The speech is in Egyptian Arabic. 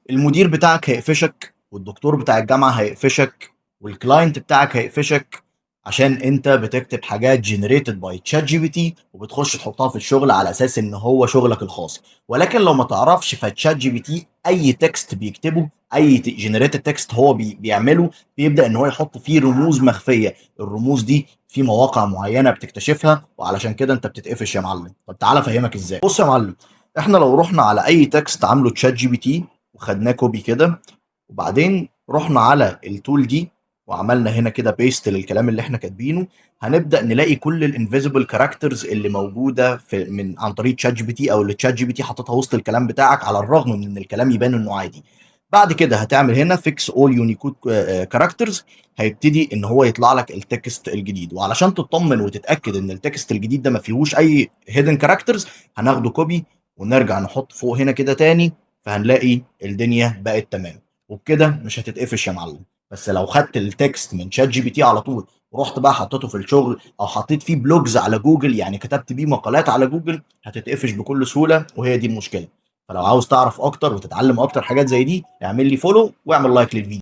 المدير بتاعك هيقفشك، والدكتور بتاع الجامعة هيقفشك، وال client بتاعك هيقفشك، عشان انت بتكتب حاجات generated by ChatGPT وبتخش تحطها في الشغل على اساس ان هو شغلك الخاص. ولكن لو ما تعرفش، ف ChatGPT اي text بيكتبه، اي generated text هو بيعمله، بيبدا ان هو يحط فيه رموز مخفيه. الرموز دي في مواقع معينة بتكتشفها، وعلشان كده انت بتتقفش يا معلم. طب تعالى افهمك ازاي. بص يا معلم، احنا لو رحنا على اي text عامله ChatGPT وخدناه copy كده، وبعدين رحنا على ال tool دي وعملنا هنا كده paste للكلام اللي احنا كاتبينه، هنبدا نلاقي كل ال invisible characters اللي موجودة في من عن طريق ChatGPT، او اللي ChatGPT حاططها وسط الكلام بتاعك، على الرغم من ان الكلام يبان انه عادي. بعد كده هتعمل هنا fix all Unicode characters، هيبتدي ان هو يطلع لك ال text الجديد. وعلشان تطمن وتتاكد ان ال text الجديد ده ما فيهوش اي hidden characters، هناخده copy ونرجع نحط فوق هنا كده تاني، فهنلاقي الدنيا بقت تمام، وبكده مش هتتقفش يا معلم. بس لو خدت ال text من ChatGPT على طول ورحت بقى حطيته في الشغل، او حطيت فيه blogs على جوجل، يعني كتبت بيه مقالات على جوجل، هتتقفش بكل سهوله، وهي دي المشكله. فلو عاوز تعرف اكتر وتتعلم اكتر حاجات زي دي، اعمل لي follow واعمل like للفيديو.